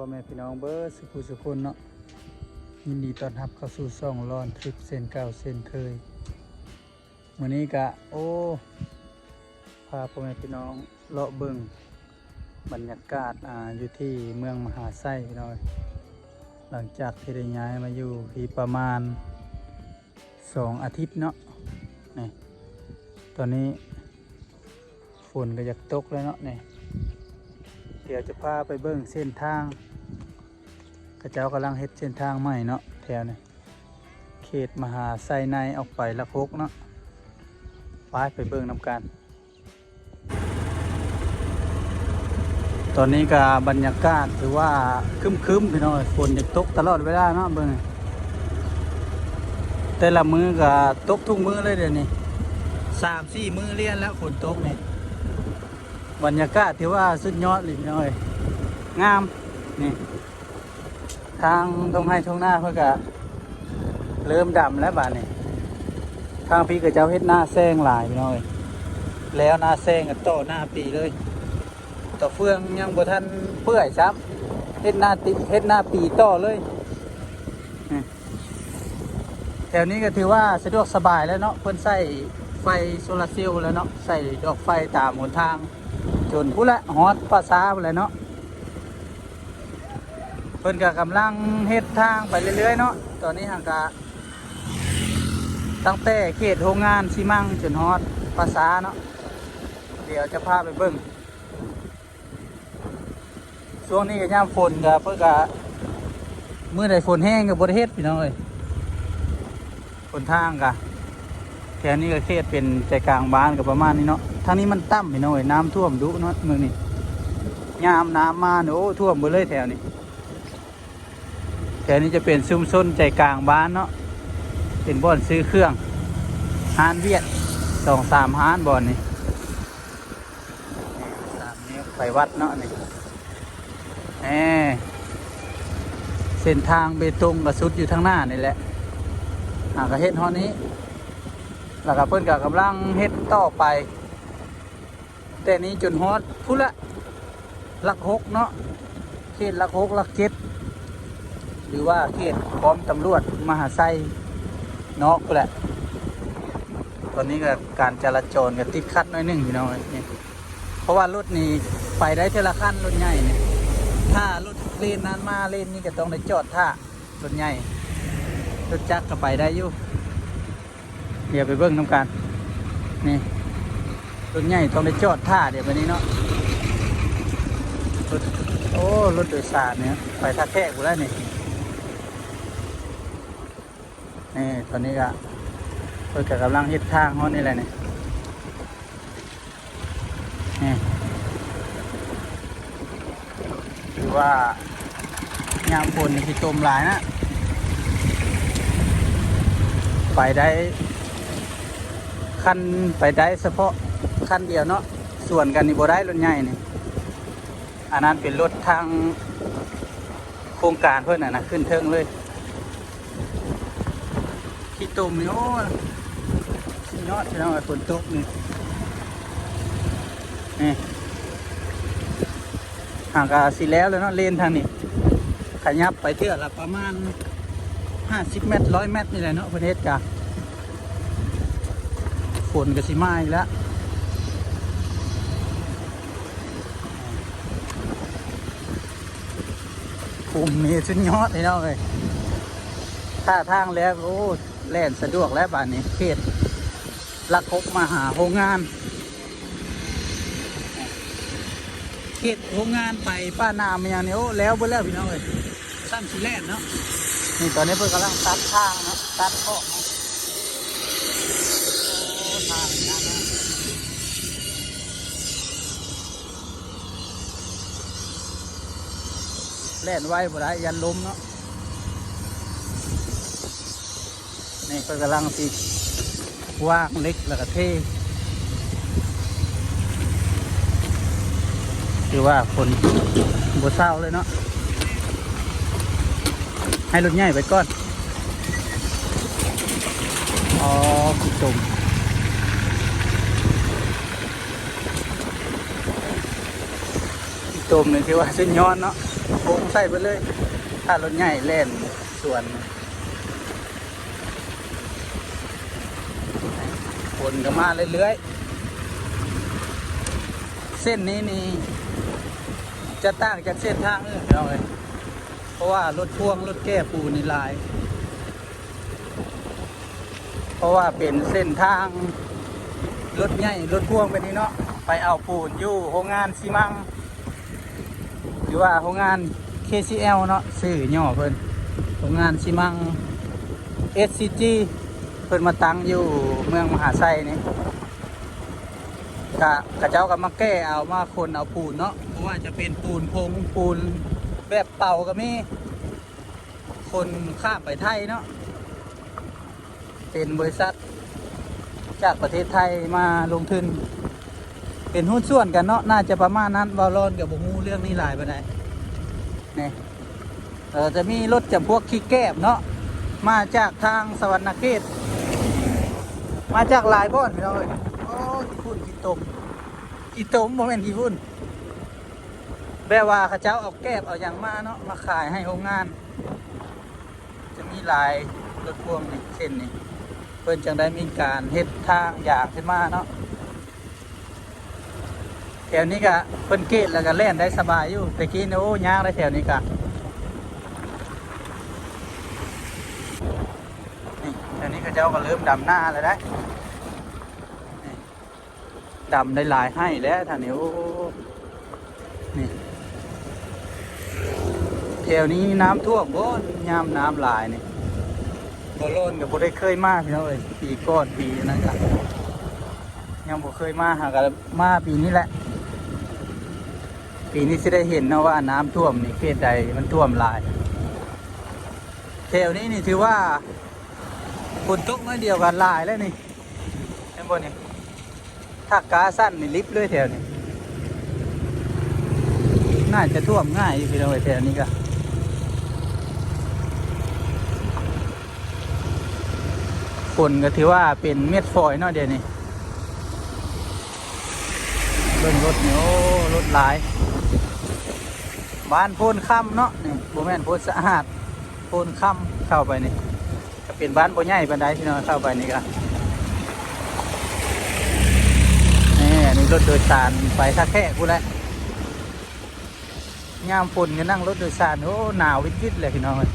ພໍ່ແມ່ພີ່ນ້ອງເບິດສຸຜູ້ສຸຄົນເນາະ ຍິນດີຕ້ອນຮັບເຂົ້າສູ່ຊ່ອງລອນທຣິບເຊັ່ນເກົ່າເຊັ່ນເຄີຍ. ມື້ນີ້ກະ ໂອ້ ພາພໍ່ແມ່ພີ່ນ້ອງເລາະເບິ່ງບັນຍາກາດ ອ່າ ຢູ່ທີ່ເມືອງມະຫາໄຊພີ່ນ້ອງເອີຍ ຫຼັງຈາກທີ່ໄດ້ຍ້າຍມາຢູ່ທີ່ປະມານສອງອາທິດເນາະ. ນີ້ ຕອນນີ້ຝົນກໍຢາກຕົກແລ້ວເນາະ. ນີ້ ດຽວຈະພາໄປເບິ່ງເສັ້ນທາງ ເຂົາເຈົ້າກຳລັງເຮັດເສັ້ນທາງໃໝ່ເນາະ ແຖວນີ້ ເຂດມະຫາໄຊໃນອອກໄປຫຼັກຫົກເນາະ. ໄປ ໄປເບິ່ງນຳກັນ. ຕອນນີ້ກໍບັນຍາກາດຖືວ່າຄຶ້ມໆ ພີ່ນ້ອງເອີຍ ຝົນຢາກຕົກຕະຫຼອດເວລາເນາະ. ເບິ່ງ ແຕ່ລະມື້ກໍຕົກທຸກມື້ເລີຍດຽວນີ້ ສາມສີ່ມື້ລຽນແລ້ວຝົນຕົກນີ້. ບັນຍາກາດຖືວ່າສຸດຍອດເລີຍພີ່ນ້ອງເອີຍ ງາມ. ນີ້ ທາງທົ່ງໄຮ່ທົ່ງນາເພິ່ນກະເລີ່ມດຳແລ້ວບາດນີ້. ທາງພີ້ເຂົາເຈົ້າເຮັດນາແຊງຫຼາຍພີ່ນ້ອງເອີຍ ແລ້ວນາແຊງກໍຕໍ່ນາປີເລີຍ. ຕໍ່ເຟືອງຍັງບໍ່ທັນເປື່ອຍຊ້ຳ ເຮັດນາຕິ ເຮັດນາປີຕໍ່ເລີຍ. ແຖວນີ້ກໍຖືວ່າສະດວກສະບາຍແລ້ວເນາະ ເພິ່ນໃຊ້ໄຟໂຊລາເຊວແລ້ວເນາະ ໃສ່ດອກໄຟຕາມຫົນທາງ ຈົນພຸ້ນແຫຼະ ຮອດປ່າຊ້າພຸ້ນແຫຼະເນາະ. ເພິ່ນກໍກຳລັງເຮັດທາງໄປເລື້ອຍໆເນາະ. ຕອນນີ້ຫາກະຕັ້ງແຕ່ເຂດໂຮງງານຊີມັງຈົນຮອດປ່າຊ້າເນາະ. ດຽວຈະພາໄປເບິ່ງ. ຊ່ວງນີ້ກໍຍາມຝົນກໍເພິ່ນກໍ ມື້ໃດຝົນແຮງກໍບໍ່ໄດ້ເຮັດພີ່ນ້ອງເອີຍ ຫົນທາງກະ. ແຖວນີ້ກໍເຂດເປັນໃຈກາງບ້ານກໍປະມານນີ້ເນາະ. ທາງນີ້ມັນຕ່ຳພີ່ນ້ອງເອີຍ ນ້ຳຖ້ວມດຸເນາະມື້ນີ້ ຍາມນ້ຳມານີ້ ໂອ້ ຖ້ວມເບິດເລີຍແຖວນີ້. ແຖວນີ້ຈະເປັນຊຸມຊົນໃຈກາງບ້ານເນາະ ເປັນບ່ອນຊື້ເຄື່ອງ ຮ້ານຫວຽດສອງສາມຮ້ານບ່ອນນີ້. ສາມແນວໄປວັດເນາະນີ້. ແນ່ ເສັ້ນທາງເບຕົງກໍສຸດຢູ່ທາງໜ້ານີ້ແຫຼະ ຫາກໍເຮັດຮອດນີ້ ແລ້ວກໍເພິ່ນກໍກຳລັງເຮັດຕໍ່ໄປ ແຕ່ນີ້ຈົນຮອດພຸ້ນລະ ຫຼັກຫົກເນາະ ເຂດຫຼັກຫົກ ຫຼັກເຈັດ ຫຼືວ່າເຂດປ້ອມຕຳຫຼວດມະຫາໄຊນອກພຸ້ນແຫຼະ. ຕອນນີ້ກໍການຈະລາຈອນກໍຕິດຂັດໜ້ອຍໜຶ່ງພີ່ນ້ອງເອີຍ ນີ້ ເພາະວ່າລົດນີ້ໄປໄດ້ເທື່ອລະຄັນ ລົດໃຫຍ່ນີ້ ຖ້າລົດເລນນັ້ນມາເລນນີ້ກໍຕ້ອງໄດ້ຈອດຖ້າ ລົດໃຫຍ່ ລົດຈັກກໍໄປໄດ້ຢູ່. ດຽວໄປເບິ່ງນຳກັນ ນີ້ ລົດໃຫຍ່ຕ້ອງໄດ້ຈອດຖ້າ ດຽວບາດນີ້ເນາະ ລົດ ໂອ້ ລົດໂດຍສານນີ້ໄປທ່າແຂກພຸ້ນແຫຼະນີ້. ນີ້ ຕອນນີ້ກໍເພິ່ນກໍກຳລັງເຮັດທາງຮອດນີ້ແຫຼະນີ້. ນີ້ ຖືວ່າຍາມຝົນນີ້ຊິຕົມຫຼາຍນະ ໄປໄດ້ ຄັນໄປໄດ້ສະເພາະຄັນດຽວເນາະ ສວນກັນນີ້ບໍ່ໄດ້ ລົດໃຫຍ່ນີ້. ອັນນັ້ນເປັນລົດທາງໂຄງການເພິ່ນນະ ຂຶ້ນເທິງເລີຍ. ຂີ້ຕົມນີ້ ໂອ້ ສຸດຍອດພີ່ນ້ອງເອີຍ ຝົນຕົກນີ້ ນີ້ ຫາກະຊິແລ້ວແລ້ວເນາະ ເລນທາງນີ້ ຂະຫຍັບໄປເທື່ອລະປະມານຫ້າສິບແມັດ ຮ້ອຍແມັດນີ້ແຫຼະເນາະ ເພິ່ນເຮັດກະ ຝົນກະຊິມາອີກແລ້ວ. ກຸ່ມນີ້ສຸດຍອດເລີຍເນາະເອີຍ ທ່າທາງແລ້ວ ໂອ້ ແລ່ນສະດວກແລ້ວບາດນີ້ ເຂດຫຼັກຫົກມາຫາໂຮງງານ ເຂດໂຮງງານໄປປ່າໜາມຫຍັງນີ້ ໂອ້ ແລ້ວເບິດແລ້ວພີ່ນ້ອງເອີຍ ຊ້ຳຊິແລ່ນເນາະ. ນີ້ຕອນນີ້ເພິ່ນກຳລັງຕັດທາງເນາະ ຕັດອອກເນາະ ໂອ້ ທາງນີ້ນະ ແລ່ນໄວບໍ່ໄດ້ ຢ້ານລົ້ມເນາະ. ນີ້ເພິ່ນກຳລັງຊິວາງເຫຼັກແລ້ວກໍເທ ຖືວ່າຝົນບໍ່ເຊົາເລີຍເນາະ ໃຫ້ລົດໃຫຍ່ໄປກ່ອນ. ອໍ ຂີ້ຕົມ ຂີ້ຕົມນີ້ຖືວ່າສຸດຍອດເນາະ ໂປ່ງໃສ່ເບິດເລີຍ ຖ້າລົດໃຫຍ່ແລ່ນສວນ. ຝົນກໍມາເລື້ອຍໆ ເສັ້ນນີ້ນີ້ຈະຕ່າງຈາກເສັ້ນທາງອື່ນພີ່ນ້ອງເອີຍ ເພາະວ່າລົດພ່ວງ ລົດແກ່ປູນນີ້ຫຼາຍ. ເພາະວ່າເປັນເສັ້ນທາງລົດໃຫຍ່ລົດພ່ວງແບບນີ້ເນາະ ໄປເອົາປູນຢູ່ໂຮງງານຊີມັງ ຫຼືວ່າໂຮງງານ ເຄຊີແອລ ເນາະ ຊື່ຫຍໍ້ເພິ່ນ ໂຮງງານຊີມັງ ເອສຊີຈີ ເພິ່ນມາຕັ້ງຢູ່ເມືອງມະຫາໄຊນີ້ ກະ ເຂົາເຈົ້າກໍມາແກ່ເອົາ ມາຂົນເອົາປູນເນາະ ບໍ່ວ່າຈະເປັນປູນຜົງ ປູນແບບເປົາກໍມີ ຂົນຂ້າມໄປໄທເນາະ ເປັນບໍລິສັດຈາກປະເທດໄທມາລົງທຶນ ເປັນຫຸ້ນສ່ວນກັນເນາະ ໜ້າຈະປະມານນັ້ນ ບ່າວລອນກໍບໍ່ຮູ້ເລື່ອງນີ້ຫຼາຍປານໃດນີ້. ເອີ ຈະມີລົດຈຳພວກຂີ້ແກບເນາະ ມາຈາກທາງສະຫວັນນະເຂດ ມາຈາກຫຼາຍບ່ອນພີ່ນ້ອງເອີຍ. ໂອ້ ຂີ້ຝຸ່ນຂີ້ຕົມ ຂີ້ຕົມ ບໍ່ແມ່ນຂີ້ຝຸ່ນ ແບບວ່າເຂົາເຈົ້າເອົາແກບເອົາຫຍັງມາເນາະ ມາຂາຍໃຫ້ໂຮງງານ ຈະມີຫຼາຍລົດພ່ວງນີ້ ເສັ້ນນີ້ ເພິ່ນຈັ່ງໄດ້ມີການເຮັດທາງຢາງຂຶ້ນມາເນາະ. ແຖວນີ້ກະເພິ່ນເກດແລ້ວກະແລ່ນໄດ້ສະບາຍຢູ່ ແຕ່ກີ້ນີ້ ໂອ້ ຍາກເດ້ແຖວນີ້ກະ ນີ້ ແຖວນີ້ເຂົາເຈົ້າກໍເລີ່ມດຳນາແລ້ວໄດ໋ ນີ້. ດຳໄດ້ຫຼາຍໄຮ່ແລ້ວທ່ານນີ້ ໂອ້ ນີ້ ແຖວນີ້ນ້ຳຖ້ວມບໍ່ ຍາມນ້ຳຫຼາຍນີ້ ບໍ່ລ້ອນກໍບໍ່ໄດ້ເຄີຍມາພີ່ນ້ອງເອີຍ ປີກ່ອນປີນັ້ນກະຍັງບໍ່ເຄີຍມາ ຫາກະມາປີນີ້ແຫຼະ ປີນີ້ຊິໄດ້ເຫັນເນາະວ່ານ້ຳຖ້ວມນີ້ເຂດໃດມັນຖ້ວມຫຼາຍ. ແຖວນີ້ນີ້ຖືວ່າຝົນຕົກໜ້ອຍດຽວກໍຫຼາຍແລ້ວນີ້ ເຫັນບໍ່ນີ້ ຖ້າກາສັ້ນນີ້ລິບເລີຍແຖວນີ້ ໜ້າຈະຖ້ວມງ່າຍຢູ່ພີ່ນ້ອງເອີຍ ແຖວນີ້ກະ ຝົນກໍຖືວ່າເປັນເມັດຝອຍເນາະດຽວນີ້. ເບິ່ງລົດນີ້ ໂອ້ ລົດຫຼາຍ ບ້ານໂພນຄຳເນາະ ນີ້ ບໍ່ແມ່ນໂພນສະອາດ ໂພນຄຳ ເຂົ້າໄປນີ້ ກໍເປັນບ້ານບໍ່ໃຫຍ່ປານໃດພີ່ນ້ອງ ເຂົ້າໄປນີ້ກໍ ນີ້ ອັນນີ້ລົດໂດຍສານໄປທ່າແຂກພຸ້ນແຫຼະ ຍາມຝົນກໍນັ່ງລົດໂດຍສານ ໂອ້ ໜາວວິດໆ ເລີຍພີ່ນ້ອງເອີຍ.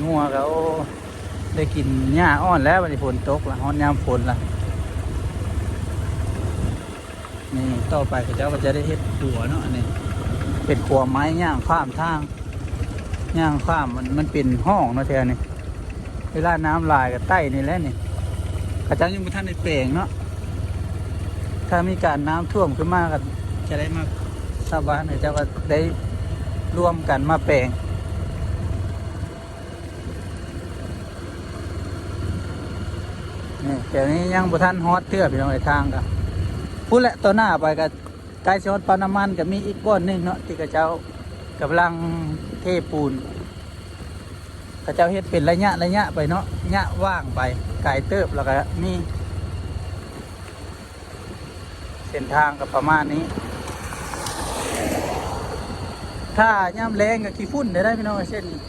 ງົວກໍ ໂອ້ ໄດ້ກິນຫຍ້າອ່ອນແລ້ວ ບັດນີ້ຝົນຕົກລະ ຮອດຍາມຝົນລະ ນີ້ ຕໍ່ໄປເຂົາເຈົ້າກໍຈະໄດ້ເຮັດຂົວເນາະ ອັນນີ້ເປັນຂົວໄມ້ ຍ່າງຂ້າມທາງ ຍ່າງຂ້າມ ມັນ ມັນເປັນຮ່ອງເນາະແຖວນີ້ ເວລານ້ຳຫຼາຍກໍໄຕ້ນີ້ແຫຼະນີ້ ເຂົາເຈົ້າຍັງບໍ່ທັນໄດ້ແປງເນາະ ຖ້າມີການນ້ຳຖ້ວມຂຶ້ນມາກໍຈະໄດ້ມາ ຊາວບ້ານເຂົາເຈົ້າກໍໄດ້ລວມກັນມາແປງ ນີ້ ແຖວນີ້ຍັງບໍ່ທັນຮອດເທື່ອພີ່ນ້ອງເອີຍ ທາງກໍພຸ້ນແຫຼະ ຕໍ່ໜ້າໄປກໍໃກ້ຊິຮອດປ້ຳນ້ຳມັນ ກໍມີອີກບ່ອນໜຶ່ງເນາະ ທີ່ເຂົາເຈົ້າກຳລັງເທປູນ ເຂົາເຈົ້າເຮັດເປັນໄລຍະໄລຍະໄປເນາະ ຍະຫວ່າງໄປໄກເຕີບ ແລ້ວກໍມີ ເສັ້ນທາງກໍປະມານນີ້ ຖ້າຍາມແລ້ງກໍຂີ້ຝຸ່ນໄດ້ໆ ພີ່ນ້ອງເອີຍ ເສັ້ນນີ້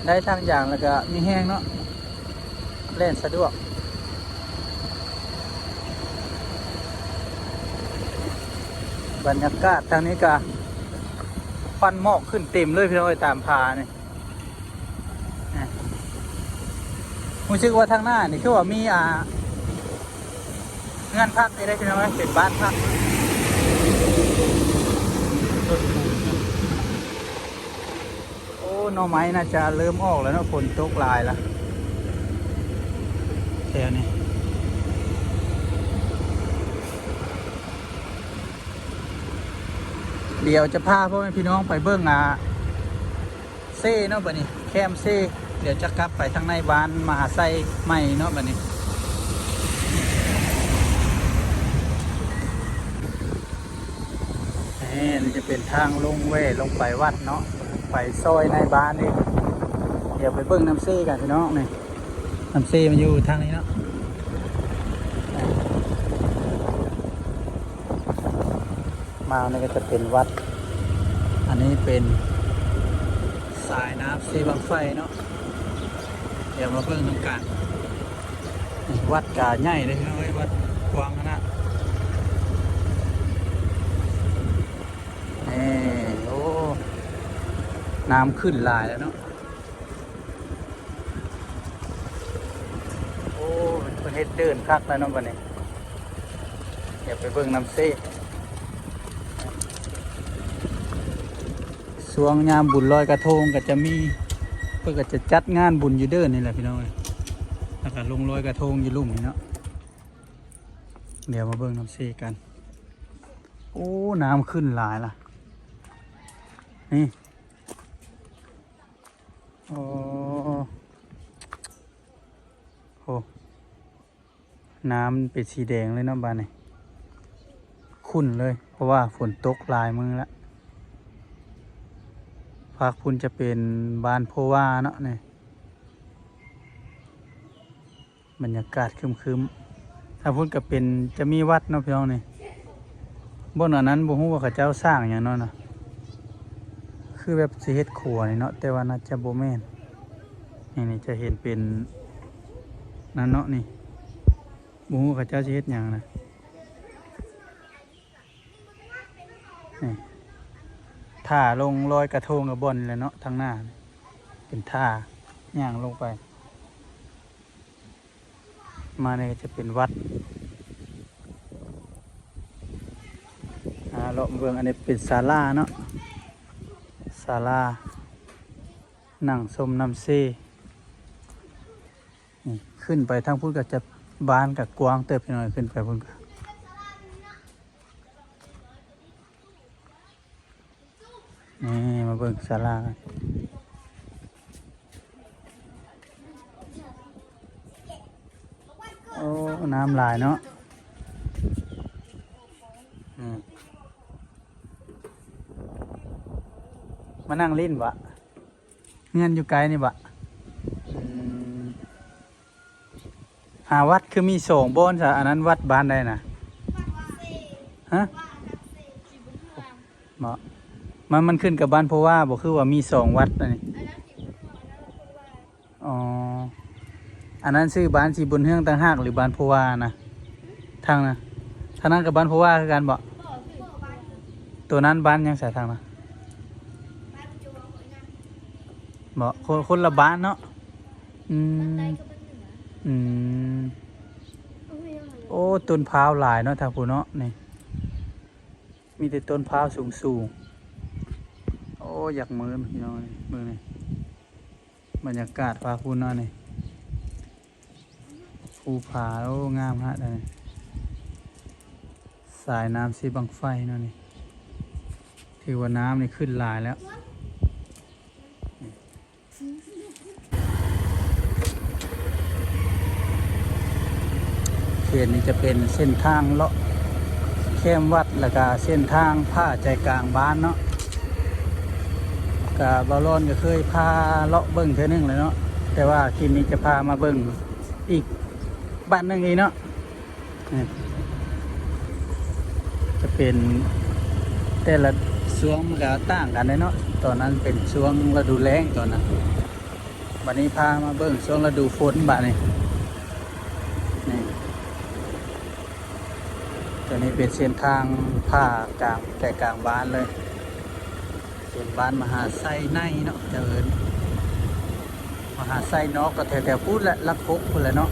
ໄດ້ທາງຢາງ ແລ້ວກໍມີແຮງເນາະ ແລ່ນສະດວກ ບັນຍາກາດທາງນີ້ກໍຄວັນໝອກຂຶ້ນເຕັມເລີຍ ພີ່ນ້ອງເອີຍ ຕາມຜານີ້. ຮູ້ສຶກວ່າທາງໜ້ານີ້ຄືວ່າມີ ອ່າ ເຮືອນພັກນີ້ໄດ໋ພີ່ນ້ອງເອີຍ ເປັນບ້ານພັກ ໂອ້ ໜໍ່ໄມ້ໜ້າຈະເລີ່ມອອກແລ້ວເນາະ ຝົນຕົກຫຼາຍລະ ແຖວນີ້ ດຽວຈະພາພໍ່ແມ່ພີ່ນ້ອງໄປເບິ່ງ ອ່າ ເຊເນາະ ບັດນີ້ແຄມເຊ ດຽວຈະກັບໄປທາງໃນບ້ານມະຫາໄຊໃໝ່ເນາະ ບັດນີ້ ນີ້ ນີ້ຈະເປັນທາງລົງແວ່ລົງໄປວັດເນາະ ໄປຊອຍໃນບ້ານອີກ ດຽວໄປເບິ່ງນ້ຳເຊກັນພີ່ນ້ອງ ນີ້ ນ້ຳເຊມັນຢູ່ທາງນີ້ເນາະ. ມານີ້ກໍຈະເປັນວັດ ອັນນີ້ເປັນສາຍນ້ຳເຊບັ້ງໄຟເນາະ. ດຽວມາເບິ່ງນຳກັນ. ວັດກະໃຫຍ່ເດ້ເອີຍ ວັດກວ້າງຂະໜາດ. ນີ້ ໂອ້ ນ້ຳຂຶ້ນຫຼາຍແລ້ວເນາະ. ໂອ້ ເພິ່ນເຮັດເດີ່ນຄັກແລ້ວເນາະບັດນີ້. ດຽວໄປເບິ່ງນ້ຳເຊ. ຊ່ວງຍາມບຸນລອຍກະທົງກໍຈະມີ ເພິ່ນກໍຈະຈັດງານບຸນຢູ່ເດີ່ນນີ້ແຫຼະພີ່ນ້ອງເອີຍ. ແລ້ວກໍລົງລອຍກະທົງຢູ່ລຸ່ມນີ້ເນາະ. ດຽວມາເບິ່ງນ້ຳເຊກັນ. ໂອ້ ນ້ຳຂຶ້ນຫຼາຍລະ ນີ້. ໂອ້ ໂອ້ ນ້ຳເປັນສີແດງເລີຍເນາະບາດນີ້ ຂຸ້ນເລີຍ ເພາະວ່າຝົນຕົກຫຼາຍມື້ລະ. ພາກພຸ້ນຈະເປັນບ້ານໂພວາເນາະນີ້. ບັນຍາກາດຄຶມໆ. ທາງພຸ້ນກໍເປັນ ຈະມີວັດເນາະພີ່ນ້ອງນີ້. ບ່ອນອັນນັ້ນບໍ່ຮູ້ວ່າເຂົາເຈົ້າສ້າງຫຍັງເນາະນະ ຄືແບບຊິເຮັດຂົວນີ້ເນາະ ແຕ່ວ່າໜ້າຈະບໍ່ແມ່ນ. ນີ້ ນີ້ຈະເຫັນເປັນນັ້ນເນາະນີ້ ບໍ່ຮູ້ເຂົາເຈົ້າຊິເຮັດຫຍັງນະ. ນີ້ ທ່າລົງລອຍກະທົງກັບບ່ອນນີ້ແຫຼະເນາະ ທາງໜ້າເປັນທ່າຍ່າງລົງໄປ. ມານີ້ກໍຈະເປັນວັດ ອາ ເລາະມາເບິ່ງ. ອັນນີ້ເປັນສາລາເນາະ ສາລານັ່ງຊົມນ້ຳເຊ. ນີ້ ຂຶ້ນໄປທາງພຸ້ນກໍຈະ ບ້ານກໍກວ້າງເຕີບພີ່ນ້ອງ ຂຶ້ນໄປພຸ້ນກໍ ນີ້ ມາເບິ່ງສາລາກັນ. ໂອ້ ນ້ຳຫຼາຍເນາະ. ອືມ ມານັ່ງຫຼິ້ນບໍ? ເຮືອນຢູ່ໃກ້ນີ້ບໍ? ອືມ ຫາວັດຄືມີສອງບ່ອນຊະ ອັນນັ້ນວັດບ້ານໃດນະ? ຮະ? ບໍ່ ມັນ ມັນຂຶ້ນກັບບ້ານໂພວາບໍ ຄືວ່າມີສອງວັດອັນນີ້? ອໍ ອັນນັ້ນຊື່ບ້ານສີບຸນເຮືອງຕ່າງຫາກ ຫຼື ບ້ານໂພວານະ? ທາງນະ ທາງນັ້ນກັບບ້ານໂພວາຄືກັນບໍ? ໂຕນັ້ນບ້ານຫຍັງຊະ ທາງນະ? ບໍ່ ຄົນ ຄົນລະບ້ານເນາະ. ອືມ ອືມ ໂອ້ ຕົ້ນພ້າວຫຼາຍເນາະ ທາງພຸ້ນເນາະ. ນີ້ ມີແຕ່ຕົ້ນພ້າວສູງໆ. ໂອ້ ຢາກເມີນພີ່ນ້ອງ ເບິ່ງນີ້ ບັນຍາກາດພາກພຸ້ນເນາະນີ້. ພູຜາ ໂອ້ ງາມຮະ ອັນນີ້ ສາຍນ້ຳເຊບັ້ງໄຟເນາະນີ້. ຖືວ່ານ້ຳນີ້ຂຶ້ນຫຼາຍແລ້ວ. ເຂດນີ້ຈະເປັນເສັ້ນທາງເລາະແຄມວັດ ແລ້ວກະເສັ້ນທາງຜ່າໃຈກາງບ້ານເນາະ. ກະບ່າວລອນກໍເຄີຍພາເລາະເບິ່ງເທື່ອໜຶ່ງແລ້ວເນາະ ແຕ່ວ່າຄລິບນີ້ຈະພາມາເບິ່ງອີກບ້ານໜຶ່ງອີກເນາະ. ນີ້ຈະເປັນແຕ່ລະຊ່ວງມັນກະຕ່າງກັນເດ້ເນາະ. ຕອນນັ້ນເປັນຊ່ວງລະດູແລ້ງຕອນນັ້ນ. ບັດນີ້ພາມາເບິ່ງຊ່ວງລະດູຝົນບາດນີ້. ນີ້ ຕົວນີ້ເປັນເສັ້ນທາງຜ່າກາງ ໃຈກາງບ້ານເລີຍ. ເປັນບ້ານມະຫາໄຊໃນເນາະ ເຂົາເອີ້ນ ມະຫາໄຊນອກກໍແຖວໆພຸ້ນແຫຼະ ຫຼັກຫົກພຸ້ນແຫຼະເນາະ.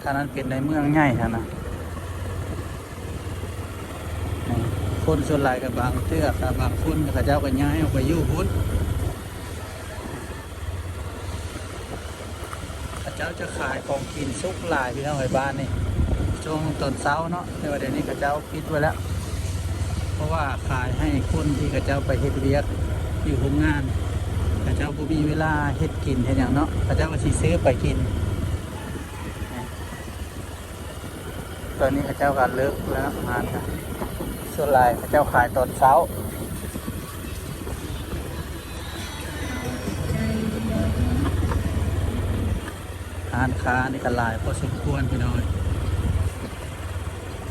ທາງນັ້ນເປັນໃນເມືອງໃຫຍ່ຫັ້ນນະ. ນີ້ ຄົນສ່ວນຫຼາຍກໍບາງເທື່ອ ກໍບາງຄົນເຂົາເຈົ້າກໍຍ້າຍອອກໄປຢູ່ພຸ້ນ. ເຂົາເຈົ້າຈະຂາຍຂອງກິນສຸກຫຼາຍພີ່ນ້ອງເອີຍ ບ້ານນີ້ ຊ່ວງຕອນເຊົ້າເນາະ ແຕ່ວ່າດຽວນີ້ເຂົາເຈົ້າປິດໄວ້ແລ້ວ ເພາະວ່າຂາຍໃຫ້ຄົນທີ່ເຂົາເຈົ້າໄປເຮັດວຽກຢູ່ໂຮງງານ ເຂົາເຈົ້າບໍ່ມີເວລາເຮັດກິນເຮັດຫຍັງເນາະ ເຂົາເຈົ້າກໍຊິຊື້ໄປກິນ. ຕອນນີ້ເຂົາເຈົ້າກໍເລີກແລ້ວເນາະ ຮ້ານກໍ ສ່ວນຫຼາຍເຂົາເຈົ້າຂາຍຕອນເຊົ້າ. ຮ້ານຄ້ານີ້ກໍຫຼາຍພໍສົມຄວນພີ່ນ້ອງເອີຍ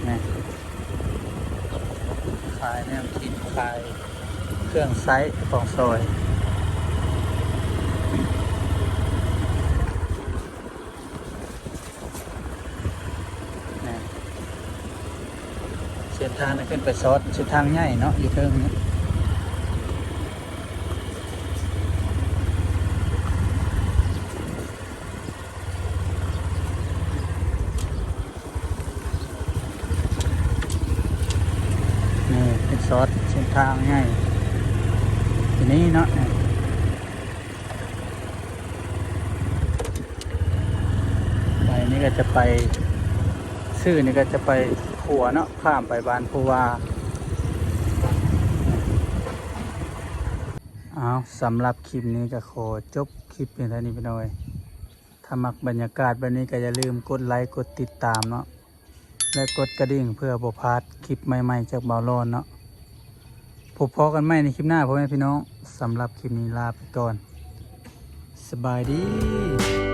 ນີ້. ຂາຍແນວກິນ ຂາຍເຄື່ອງໃຊ້ຂອງຊອຍ. ນີ້ ເສັ້ນທາງນີ້ຂຶ້ນໄປຊອດ ເສັ້ນທາງໃຫຍ່ເນາະ ຢູ່ເທິງນີ້. ນີ້ເປັນຊອດເສັ້ນທາງໃຫຍ່ ທີ່ນີ້ເນາະ. ໄປນີ້ກໍຈະໄປ ຊື່ນີ້ກໍຈະໄປຂົວເນາະ ຂ້າມໄປບ້ານຜູ້ວ່າ. ອ້າວ ສຳລັບຄລິບນີ້ກໍຂໍຈົບຄລິບພຽງເທົ່ານີ້ພີ່ນ້ອງເອີຍ. ຖ້າມັກບັນຍາກາດແບບນີ້ກໍຢ່າລືມກົດໄລ ກົດຕິດຕາມເນາະ ແລະ ກົດກະດິ່ງເພື່ອບໍ່ພາດຄລິບໃໝ່ໆຈາກບ່າວລອນເນາະ. ພົບພໍ້ກັນໃໝ່ໃນຄລິບໜ້າ ພໍ່ແມ່ພີ່ນ້ອງ. ສຳລັບຄລິບນີ້ລາໄປກ່ອນ. ສະບາຍດີ.